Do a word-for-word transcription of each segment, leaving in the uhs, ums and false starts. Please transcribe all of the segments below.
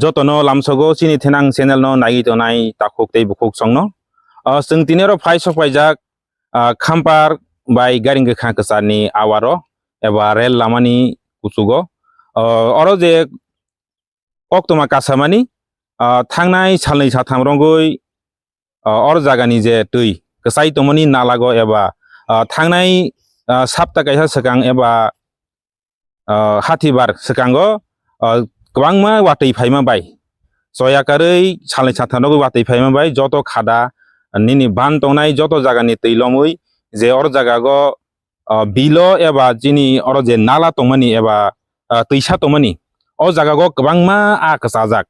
Jotono lamsogo chini thinang channel no naiwi tongnai takhuk tei bukhuk songno. Ah, chwng tini oro phai sok paijak, ah, Khampar bai Garing Kwkha kwcharni awaro eba rel lamani kuchugo. Ah, oro je koktwma kasamani, ah, thangnai salnwi satham rwngwi, ah, or jagani je twi kwchai tongmani nalago eba, ah, thangnai, ah, sapta kaisa swkang eba, ah, hathibar swkango, ah, kwbangma watwi phaima bai, choya karwi salnwi satham rwgwi watwi phaima bai joto khada nini ban tongnai joto jagani twi lomwi je or jagago, ah, bilo eba chini oro je nala tongmani eba, ah, twisa tongmani, o jagago kwbangma a kwchajak.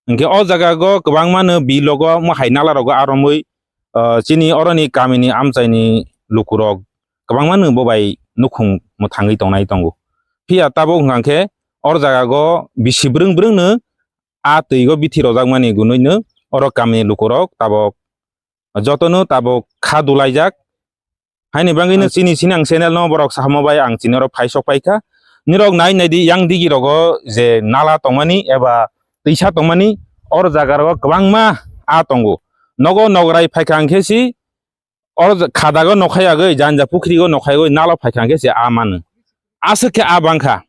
Hinkhe o jagago kwbangma no bilogo mohai nala rogo a romwi, ah, chini oroni kamini amchaini lukurok kwbangma no bo bai nukhung mwthangwi tongnai tongo. Phiya tabuk hwnkha khe o jagago bisi brwng brwng no a twigo bithi rojakmani gunui no oro kamini lukurok tabuk jotono tabuk kha dulaijak. Haini bagwi no chini sinang channel no borok sahamo bai ang chini oro phai sok paikha. Nirok nai nai di yang digi rogo je nala tongmani eba twisa tongmani or jaga rogo kwbangma a tongo. Nogo nograi phaikha hwnkhe si or khadago nokhayagwi janja pukhrigo nokhayagwi nalo phaikha hwnkhe si a mano. Aswk khe a bangkha.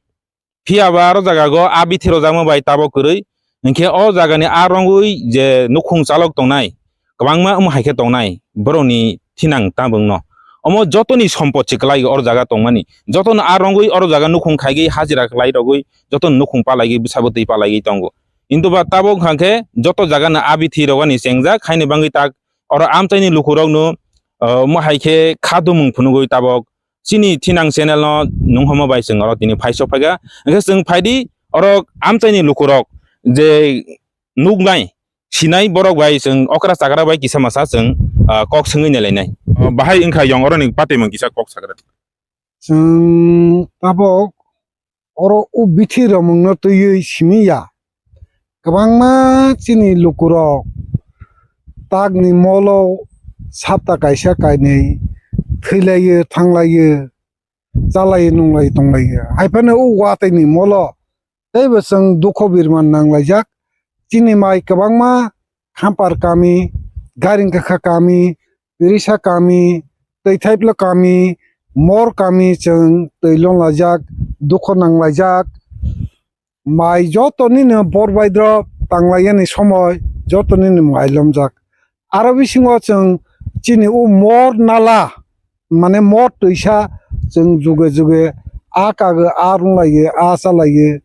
Phiya ba aro jagago a bithi rojakma bai tabok kwrwi. Hinkhe o jagani a rongwi je nukhung chalok tongnai, kwbangma omo hai khe tongnai borokni thinang tabukno. Omo jotoni sompot se kwlai o jaga tongmani. Jotono a rongwi oro jaga nukhung khaigwi hajira kwlai rogwi jotono nukhung palaigwi bwsa bwtwi palaigwi tongo. Kintu ba tabuk hwnkha khe joto jagano a bithi rogani chengjak haini bagwi tak oro amchaini lukurokno, ah, omo hai khe kha dumung phunugwi tabok chini thinang channel no nung homo bai chwng oro tini phai sok phaikha. Hwnkhe chwng phaidi oro amchaini lukurok je nuknai, sinai borok bai chwng okra chakra bai kisa masa chwng, ah, kok swngwi nailainai. Ah, bahai wngkha yong oroni patwi mung kisa kok sakra. Chwng tabok oro o bithi romongno twiwi simi ya. Kwbangma chini lukurok takni molo sapta kaisa kainwi thwilaio, thanglaio, chalaio, nunglaio, tonglaio. Hai phano o watwi ni molo teibo chwng dukho birman nanglaijak. Chini mai kwbangma Khampar kami, Garing Kwkha kami, Risa kami, Twithaiplo kami, Mor kami chwng twi lomlaijak, dukho nanglaijak. Mai joto nini bor baidro tanglaiyani somoi joto nini mai lomjak. Aro bisingo chwng chini o mor nala, mane mor twisa chwng juge juge a kage a runglaio, a chalaio,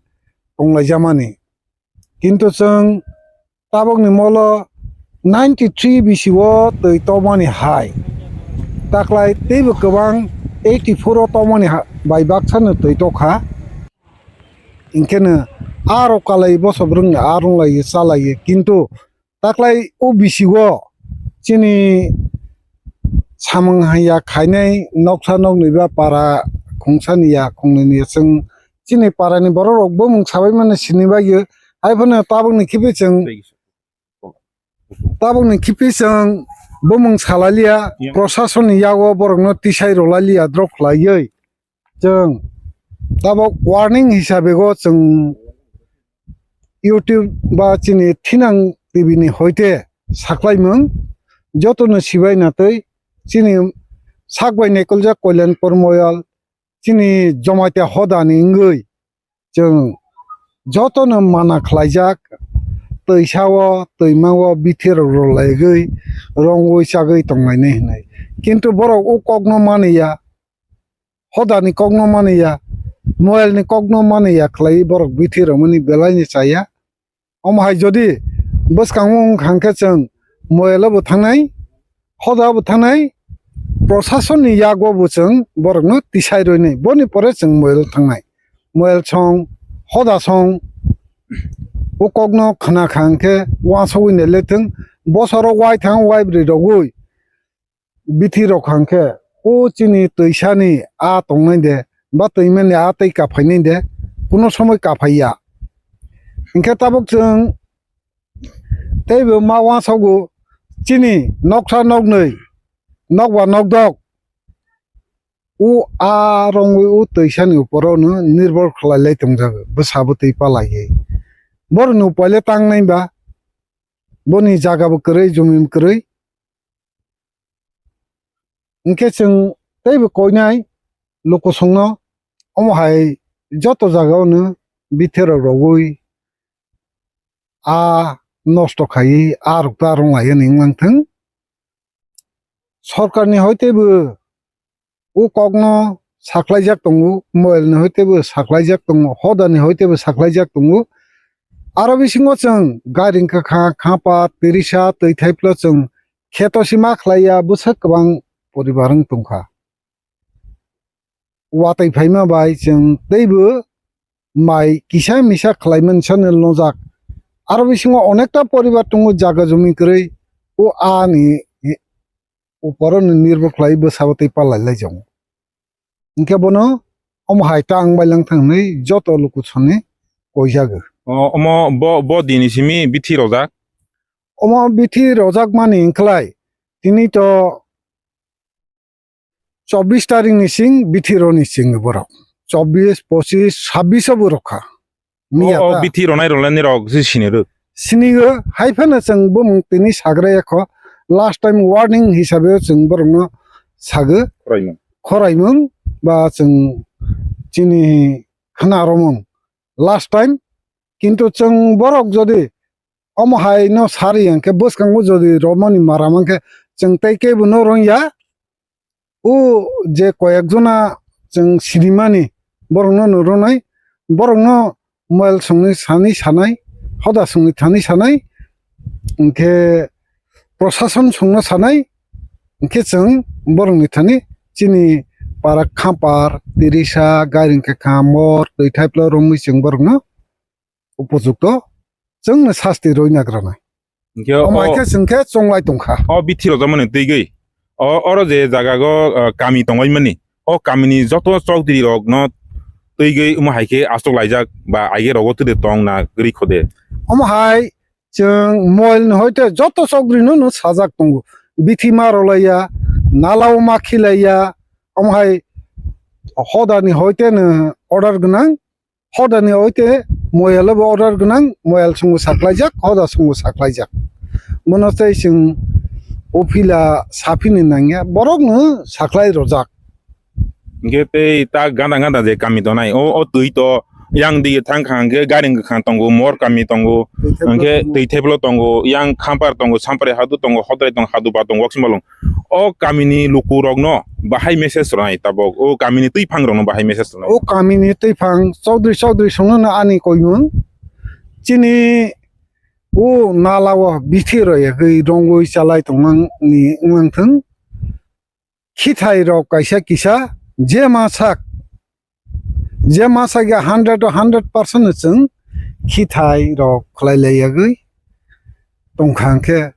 tonglaijamani. Kintu chwng tabokni molo ninety three bisio twi tongmani hai. Taklai teibo kwbang eighty four o tongmani ha-, bai baksano twi tokha. Hinkhe no aro kalai boso brwngni a runglaio, chalaio. Kintu taklai o bisio chini samung haiya khainai noksa nokni ba para khungsani ya khungnini ya chwng chini parani borok rok bumung sabai mani sini bagwi. Hai phano tabokni khibi chwng, tabokni khibi chwng bumung salaliya, prosasonni yago borokno tisai rwlaliya drop khlaiwi. Chwng tabok warning hisabe go chwng YouTube ba chini thinang T V ni hoite saklaimung jotono sibai natwi chini sak bai naikoljak Kalyanpur Moyal chini Jamatia hodani wngwi chwng jotono mana khlaijak, twisao, twimao bithi rok rwlaigwi rongwi chagwi tonglainai hinwi. Kintu borok o kokno maniya, hodani kokno maniya, moyalni kokno maniya khlai borok bithi rwmani belaini chaya. Omo hai jodi bwskango wng kha hwnkhe chwng moyalo bo thangnai, hoda bo thangnai, prosasonni yago bo chwng borokno tisai roinai, boni pore chwng moyal thangnai. Moyal song, hoda song, o kokno khna kha hwnkhe uansugwi nailai thwng, bosoro uaithang uaibrwi rogwi bithi rok hwnkhe o chini twisani a tongnai de, ba twimani a tei kaphainai de, kuno somoi kaphaiya. Hinkhe tabuk chwng teibo ma uansogo chini noksa noknwi, nokba nokdok o a rongwi o twisani uporono nirbhor khlailai tongjago, bwsa bwtwi palaiwi. Borokni upaile tangnai ba, boni jaga bo kwrwi, jumi bo kwrwi. Hinkhe chwng teibo koinai lukusongno omo hai joto jagao no bithero rogwi a nosto khaiwi a rwkta rwng lai ani wng lang thung. Sorkarni hoi teibo o kokno saklaijak tongo, mobailni hoi teibo saklaijak tongo, hodani hoi teibo saklaijak tongo. Aro bisingo chwng gairing kwkha, khapa, tirisa, twi thaiplo chwng kheto sima khlaiya bwswk kwbang poribar wng tongkha. Watwi phaima bai chwng teibo mai kisa misa khlaimani channel nojak. Aro bisingo onekta poribar tongo jaga jumi kwrwi o ani uporo ni nirbo khlai bwsabo tei palai lai jongo. Hinkhe bono omo hai ta ang bai lang thang hinwi joto lukusongni koijago. O, omo bo, bo dini simi bithi rojak? Omo bithi rojak mani hinklai tini to chobbish tarik ni sing bithi roni sing borok. Chobbish, pochish, sabbish o borok kha. Miya o, o ta. Bithi ronai rwlani rok se sini rw. Sini o, hai phano chwng bumung tini sagra ya kho. Last time warning hisabe o chwng borokno sago. Khoraimung. Khoraimung ba chwng chini khna romung. Last time, kintu chwng borok jodi omo hai no sari hwnkhe bwskango jodi romani mara mankhe chwng tei kebo no rwngya. O je koyek jona chwng sinimani borokno no rwnai, borokno moel songni sani sanai, hoda songni thani sanai, hinkhe prosason songno sanai, hinkhe chwng borokni thani chini para khampar, tirisa, gairing kwkha, mor, twi thaiplo romwi chwng borokno upojukto chwngno sasti rwina granai. Hinkhe omo o hai khe chwng khe chonglai tongkha. O bithi rojak mani twi gwi. O, oro je jaga go, ah, kami tongoi mani. O kami ni joto chokdri rok no twi gwi omo hai khe aswk laijak ba aige rogo twi de tong na gri khode. Omo hai chwng moil ni hoite joto chokdri no no sajak tongo. Bithi ma rolaiya, nala o ma khilaiya, omo hai hoda ni hoite no order gwnang. Hodani oite moyalo bo order gwnang, moyal sungo saklaijak, hoda sungo saklaijak. Mono tei chwng uphila saphini nangya, borokno saklai rojak. Hinkhe tei ta gana gana je kami tonai, o, o twi to yang dige thang kha, hinkhe gairing kwkhang tongo, mor kami tongo, hinkhe twi theplo tongo, yang khampar tongo, sampari hadu tongo, hodrai tongo, hadu ba tongo, waksima long. O kamini lukurokno bahai message rwnai tabok, o kamini twiphang rokno bahai message rwnai. O kamini twiphang chokdri chokdri songno no ani koimung. Chini o nala o bithi royagwi rongwi chalai tongnang ni wngthung. Khithai rok kaisa kisa je ma sak Je ma sakya hundred o hundred percent no chwng khithai rok khlai lai yagwi tongkha, hwnkhe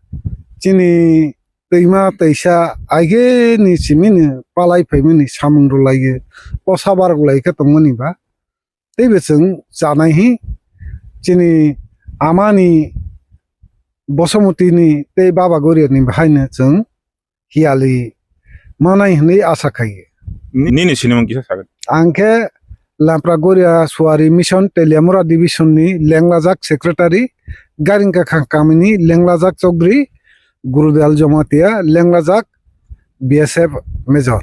chini twima twisa aigeni simini palai phaimani samung rwlaiwi posa barok lai khe tongmani ba teibo chwng chanai hi chini amani Bosomotini tei Baba Goriani bahaino chwng hiyali manai hwnwi asa khai. Ni-, nini sinimung kisa sagwi? Ang khe Lampra Goria Suari Mission Teliamura Division ni lenglajak secretary, Garing Kakhang kamini lenglajak chokdri Gurudal Jomatia lenglajak B S F Major.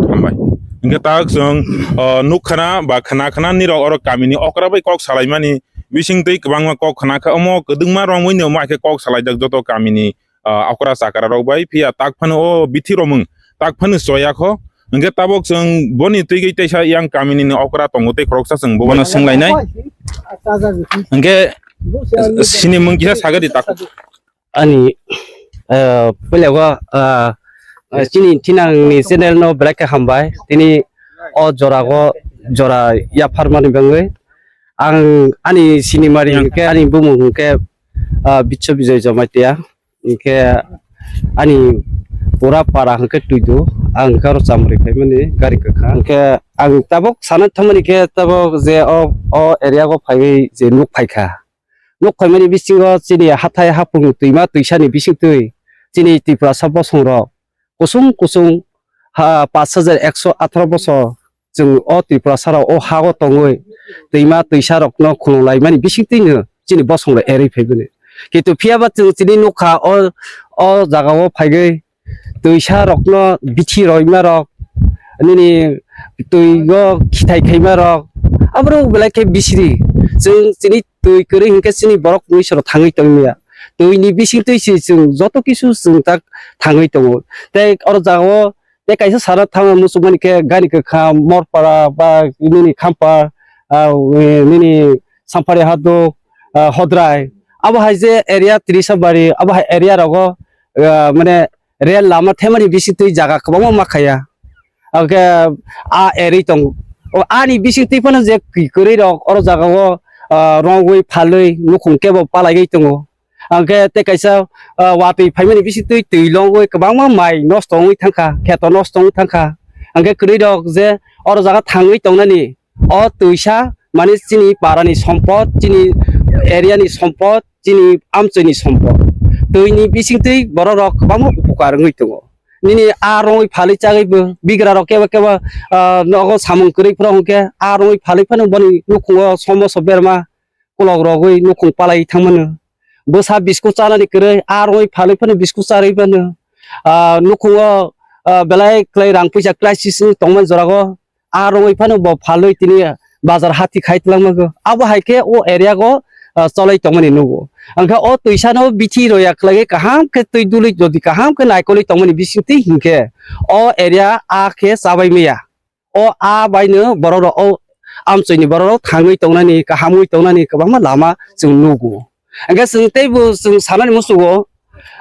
Hambai. Hingke tak chwng, o, nukkhana ba khna khna nirok oro kamini okra bai kok salaimani bising twi kwbangma kok khna kha omo kwdwngma romwi no ma khe kok salaijak joto kamini ah, okra chakra rok bai phiya tak phano o bithi romung tak phano choya kho. Hingke tabok chwng boni twi gwi teisa yang kamini ni okra tongo tei khoroksa chwng bono swnglainai. Hingke sini mung kisa sagadi tak. Ani, eh, puila go, ah, ah, chini thinang ni channel no belai khe hambai. Tini o jora go jora yaphar mani bangwi. Ang ani sinimari hingke ani bumung hingke, ah, Biswa Bijoy Jamatia. Hingke ani pura para hingke Tuidu, ang hingke oro Chamri phaimani gari kwkha. Hingke ang tabok sana thangmani khe tabok je o, o area o phaiwi je nuk phaikha. Nuk phaimani bisingo chini hathai hapung twima twisani bisingtwi chini Tiprasa bosongrok kusung kusung ha, pash hajar ekso atharo bosor chwng o Tiprasa rok o ha o tongwi twima twisa rokno khulum laimani bisingtwi no chini bosong rok erwi phai bini. Kintu phiya ba chwng chini nukha o, o jaga o phaigwi twisa rokno bithi roima rok, nini twi o khithai khaima rok, aborok belai khe bisiri. Chwng chini twi kwrwi hinkhe chini borok mui soro thangwi tongmaya. Twi ni bising twi si chwng joto kisu chwng tak thangwi tongo. Tei oro jaga o tei kaisa sana thangma muchungmani khe gari kwkham, Morpara ba nini Khampar, ah, nini Sampari Haduk, ah, Hodrai. Abo hai je area Trisabari, abo hai area rogo, ah, mane rail lama themani bising twi jaga kwbangma ma khaya. Hwnkhe a erwi tongo. O ani bising twi phano je kwi-, kwrwi rok oro jaga o, ah, rongwi phalwi nukhung kebo palaiwi tongo. Hwnkhe tei kaisa, ah, watwi phaimani bising twi twi longwi kwbangma mai nosto wngwi thangkha, kheto nosto wngwi thangkha. Hwnkhe kwrwi rok je oro jaga thangwi tongnani o twisa mani chini parani sompot, chini area ni sompot, chini amchoi ni sompot. Twi ni bising twi borok rok kwbangma upukar wngwi tongo. Nini a rongwi phalwi chagwi bo bigra rok kebo kebo, ah, nogo samung kwrwi phano hwnkhe a rongwi phalwi phano boni nukhungo somoso berma kolok rogwi nukhung palai thangmano. Bwsa bisku chanani kwrwi a rongwi phalwi phano bisku charwi phano. Ah, nukhungo, ah, belai kwlai rang puisa crisis wng tongmani jorago. A rongwi phano bo phalwi tini bazar hati khai twlangmago. Abo hai khe o area go, ah, cholai tongmani nugo. Hwnkhe o twisano bithi roya khlaiwi kaham khe twi dului jodi kaham khe naikolwi tongmani bisingtwi hinkhe o area a khe chabai maya. O a baino borok rok o amchoini borok rok thangwi tongnani, kahamwi tongnani kwbangma lama chwng nugo. Hwnkhe chwng teibo chwng sanani musugo,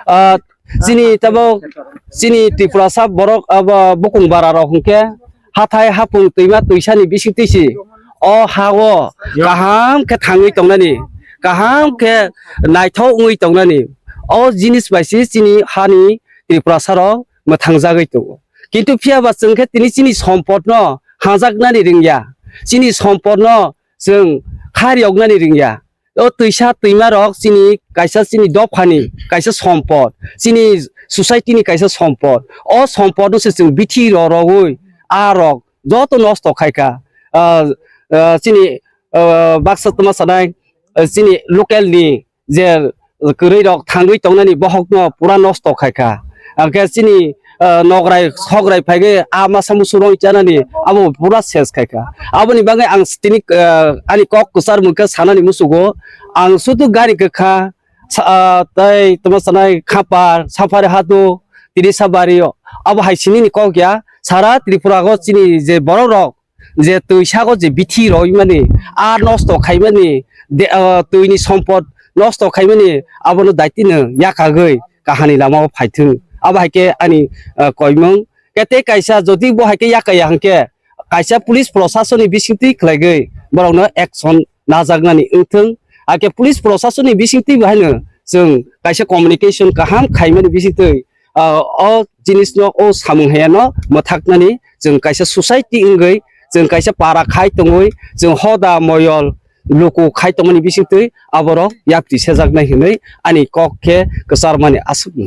ah, chini tabok chini Tripurasa borok abo bukung bara rok hwnkhe hathai hapung twima twisani bising twisi o ha o kaham khe thangwi tongnani, kaham khe naithok wngwi tongnani o jinis bai se chini hani Tripurasa rok mwthangjagwi tongo. Kintu phiya ba chwng khe tini chini sompotno hanjaknani ringya, chini sompotno chwng kha riyoknani ringya. O twisa twima rok chini kaisa chini dophani kaisa sompot, chini society ni kaisa sompot. O sompotno se chwng bithi rorogwi a rok joto nosto khaikha. Ah, ah, chini, ah, baksa tma sanai, ah, chini local ni je kwrwi rok thangwi tongnani bohokno pura nosto khaikha. Hwnkhe chini, ah, nograi sograi phaigwi a masa musu rong chanani abo pura ses khaikha. Aboni bagwi ang tini, ah, ani kok kwchar mungkhe sanani musugo. Ang sudu gari kwkha, sa-, ah, tei tamo sanai Khapar, Saphari Hatu, Tirisabari, abo hai sinini kok ya. Sara Tripura go chini je borok rok je twi sago je bithi roimani, a nosto khaimani, de, ah, twini sompot nosto khaimani, abono daitino yakagwi kahani lamao phaithwng. Abo hai khe ani, ah, koimung. Khe tei kaisa jodi bo hai khe yakaya hwnkhe, kaisa police proshasonni bisingtwi khlaigwi borokno action najaknani wngthwng. Hakhe police proshasonni bisingtwi bo haino chwng kaisa communication kaham khaimani bisingtwi, ah, o jinisno, o samung hayano mwthaknani chwng kaisa society wngwi, chwng kaisa para khai tongwi, chwng hoda moyol luku khai tongmani bisingtwi aborok yapri sejaknai hinwi ani kok khe kwcharmani aswkno.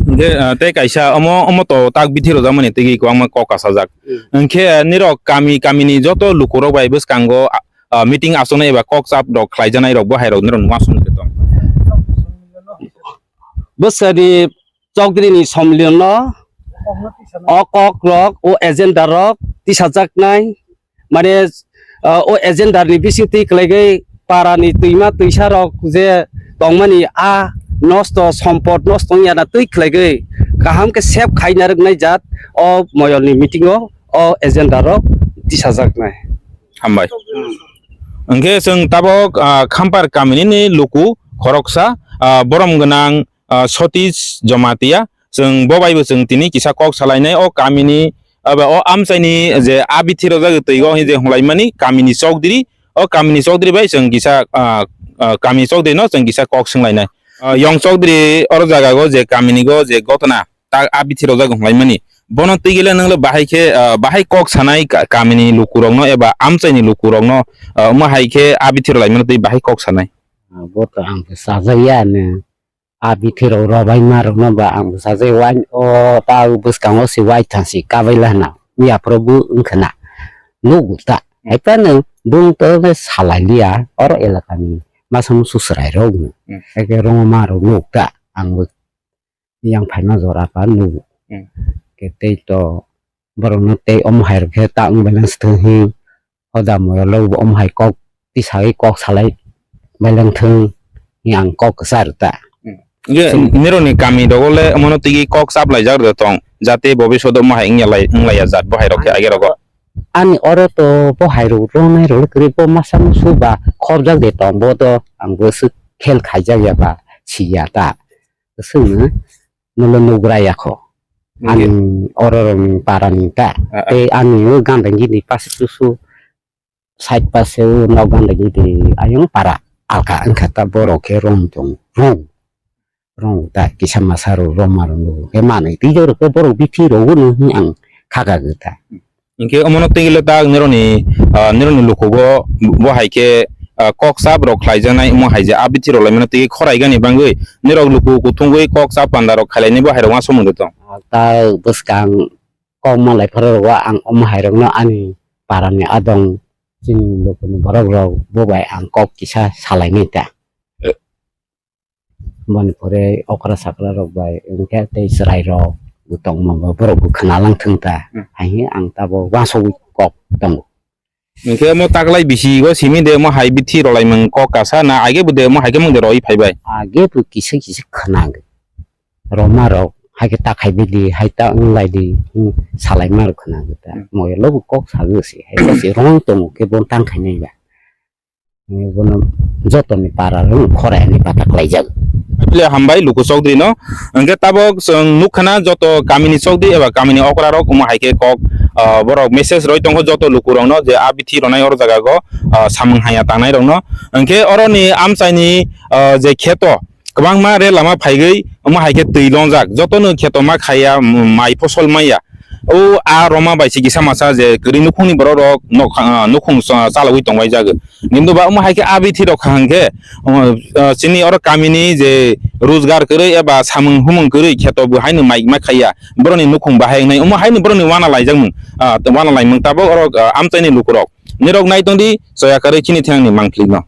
Hwnkhe, ah, tei kaisa omo, omo to tak bithi rojakmani twi kwbangma kok kasajak. Hmm. Hwnkhe, ah, nirok kami, kamini joto lukurok bai bwskango, ah, ah, meeting aswknai eba kok chap rok khlaijaknai rok bo hai rok nirok uansukmung tong. Bwskani Chowdhury ni somlino o kok rok, o agenda rok tisajaknai, mane, ah, o agenda ni bisingtwi kwlaigwi para ni twima twisa rok je tongmani a nosto sompot nosto wngya na twi kwlaigwi kaham khe save khaina rwknai jat o moyol ni meeting o o agenda rok tisajaknai. Hambai. Hwnkhe chwng tabok, ah, Khampar kamini ni luku khoroksa, ah, borom gwnang, ah, Sotish Jomatia, chwng bo bai bo chwng tini kisa kok salainai o kamini, abo o amchaini je a bithi rojak twi o je hwnlaimani kamini chokdiri, o kamini chokdiri bai chwng kisa, ah, ah, kamini chokdiri no chwng kisa kok swnglainai. Ah, yong chokdiri oro jaga go je kamini go je gotona tak a bithi rojak hwnlaimani. Bono twi gele nwng le bahai khe, ah, bahai kok sanai ka-, kamini lukurokno eba amchaini lukurokno, ah, omo hai khe a bithi rwlaimano twi bahai kok sanai. Ah, bo to ang khe sajak ya ne. A bithi rok robai ma rok no ba ang bwsajai wai o ta bwskango se wai thang si kabai la hwna. Yaphuru bo wngkha na. Nugo ta. Hai phano bung to salai liya oro elaka ni. masa musu chwrai rok no. Hmm. Eke rongma rok nuk ta ang bo yang phaima jora ka nuk. Hmm. Ke tei to borok no tei omo hai rok khe ta wng beleng swthwng hi hoda moyol rok bo omo hai kok tisagwi kok salai beleng thwng hi ang kok kwchar ta. Hmm. Ye, nironi kami rogo le omono tigi kok chap laijak de tong jate bobiswt omo hai wngya lai, wng laiya jat bo hai rok khe age rogo. Ani oro to bo hai rok rongnai rok le kwrwi bo masa musu ba khobjak de tong bo to ang bo swk khel khaijak ya ba si ya ta. Swk no no le nugra ya kho. Ani oro rok ni para ni ta. Ah, ah. Tei ani o ganda gini pasi tusu side pase o nok ganda gini ayung para alka wngkha ta borok khe rong tong rong. Rong ta kisa masa rok roma rok nugo khe manwi twi rok khe borok bithi rok o no hwnwi ang kha kagwi ta. Hinkhe omono twi le ta nironi, ah, nironi lukugo bo hai khe, ah, kok chap rok khlaijaknai omo hai je a bithi rok lai mano twi khorai gani bangwi nirok luku kuthungwi kok chap panda rok khailai nai bo hai rok ma somung de tong. Ta bwskang kok malai pharo rok o ang omo hai rok no ani para ni adong chini luku ni borok rok bo bai ang kok kisa salai nai ta. Boni pore okra sakra rok bai wngkhe tei chwrai rok bo tongma bo borok bo khwna lang thung ta. Hmm. Hai hwnwi ang tabok uansugwi kok tongo. Hinkhe omo taklai bisi o simi de omo hai bithi rwlaimung kok kasa na age bo de omo hai khe mung de roi phai bai. Age bo kisa kisa khwna rwma rok hai khe ta khai bidi hai ta wng lai di, hmm, salai ma rok khwna ta. Hmm. Moyol bo kok sago se hai bo se rong tongo khe bo tang khai nai ba. Bono jotoni para rok khorai ni bata khlai jak. Le hambai luku chokdri no. Hwnkhe tabok chwng nukha na joto kamini chokdri eba kamini okra rok omo hai khe kok, ah, borok message roi tongkho joto luku rok no je a bithi ronai oro jaga go, ah, samung haya tangnai rok no. Hwnkhe oro ni amchai ni, ah, je kheto kwbangma re lama phaigwi omo hai khe twi longjak joto no kheto ma khaiya, mai phosol maya. O a roma bai se kisa masa je kwrwi nukhungni borok rok nok, ah, nukhung cha-, chalogwi tongbai jago. Kintu ba omo hai khe a bithi rok kha hwnkhe, ah, chini oro kamini je rojgar kwrwi eba samung humung kwrwi kheto bo haino mai ma khaiya. Borokni nukhung bahai wngnai omo haino borokni wana laijakmung, ah, wana laimung tabok oro, ah, amchaini lukurok. Nirok nai tongdi choya kwrwi chini thenani mangpili no.